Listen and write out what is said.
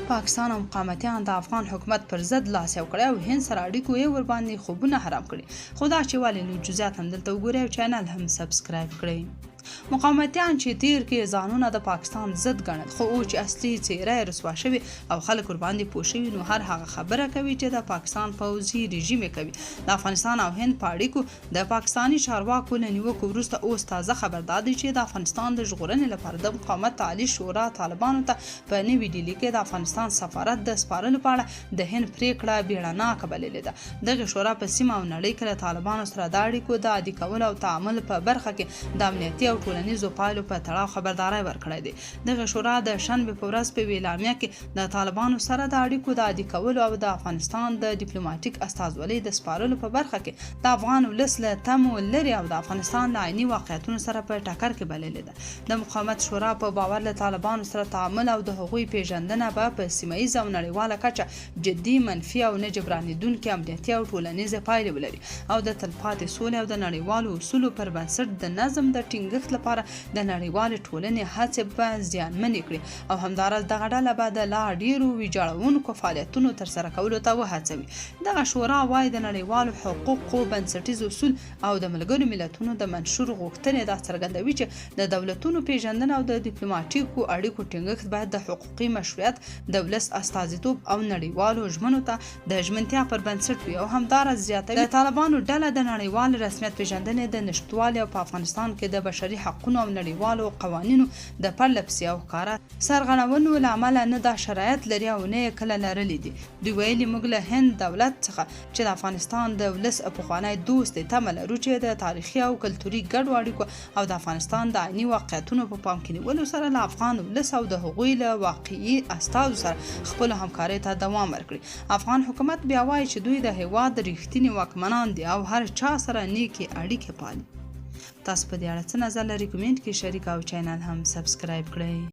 پاکستان او مقاومتیان د افغان حکومت پر ضد لاس یو کړی او هند سره اړیکو یې ورباندې خوبونه حرام کړي. خو دا چې ولې، نو جزئیات هم دلته وګورئ او چینل هم سبسکرایب کړئ. مقاومتیان چې تیر کې ځانونه د پاکستان ضد ګڼل، خو اوس چې اصلي څیره یې رسوا شوې او خلک ورباندې پوه شوي، نو هر هغه خبره کوي چې د پاکستان پوځي رژیم یې کوي. د افغانستان او هند په اړیکو د پاکستاني چارواکو له نیوکو وروسته اوس تازه خبر دا دی چې د افغانستان د ژغورنې لپاره د مقاومت عالي شورا طالبانو ته په نوي ډیلي کې د افغانستان سفارت د سپارلو په اړه د هند پریکړه بیړناکه بللې ده. دغې شورا په سیمه او نړۍ کې له طالبانو سره د اړیکو د عادي کولو او تعامل په برخه کې د امنیتي او ټولنیزو پایلو په تړاو خبرداری ورکړی دی. دغې شورا د شنبې په ورځ په یوې اعلامیه کې د طالبانو سره د اړیکو د عادي کولو او د افغانستان د ډیپلوماټیک استازولۍ د سپارلو په برخه کې د افغان ولس له تمو لرې او د افغانستان له عیني واقعیتونو سره په ټکر کې بللې ده. د مقاومت شورا په باور، له طالبانو سره تعامل او د هغوی پېژندنه به په سیمه ییزه او نړیواله کچه جدي منفي او نه جبرانېدونکې امنیتي او ټولنیزې پایلې ولري او د تلپاتې سولې او د نړیوالو اصولو پر بنسټ د نظم د ټینګښت لپاره د نړیوالې ټولنې هڅې به زیانمنې کړي او همداراز دغه ډله به د لا ډېرو ویجاړونکو فعالیتونو ترسره کولو ته وهڅوي. دغه شورا وايي، د نړیوالو حقوقو بنسټیز اصول او د ملګرو ملتونو د منشور غوښتنې دا څرګندوي چې د دولتونو پېژندنه او د دیپلوماټیکو اړیکو ټینګښت باید د حقوقي مشروعیت، د ولس استازیتوب او نړیوالو ژمنو ته د ژمنتیا پر بنسټ وي او همداراز زیاتوي، د طالبانو ډله د نړیوال رسمیت پېژندنې د نشتوالي او په افغانستان کې د بشري حقونو او نړیوالو قوانینو د پرلپسې او ښکاره سرغړونو له امله نه دا شرایط لري او نه یې کله لرلي دي. دوی ویلي، موږ له هند دولت څخه چې د افغانستان د ولس پخوانی دوست دی، تمه لرو چې د تاریخي او کلتوري ګډو اړیکو او د افغانستان د عیني واقعیتونو په پام کې نیولو سره له افغان ولس او د هغوی له واقعي استازو سره خپلو همکاریو ته دوام ورکړي. افغان حکومت بیا وايي چې دوی د هېواد رښتیني واکمنان دي او هر چا سره نیکې اړیکې پالي. تاسو په دې اړه څه نظر لرئ؟ کومنټ کې شریک او چینل هم سبسکرایب کړئ.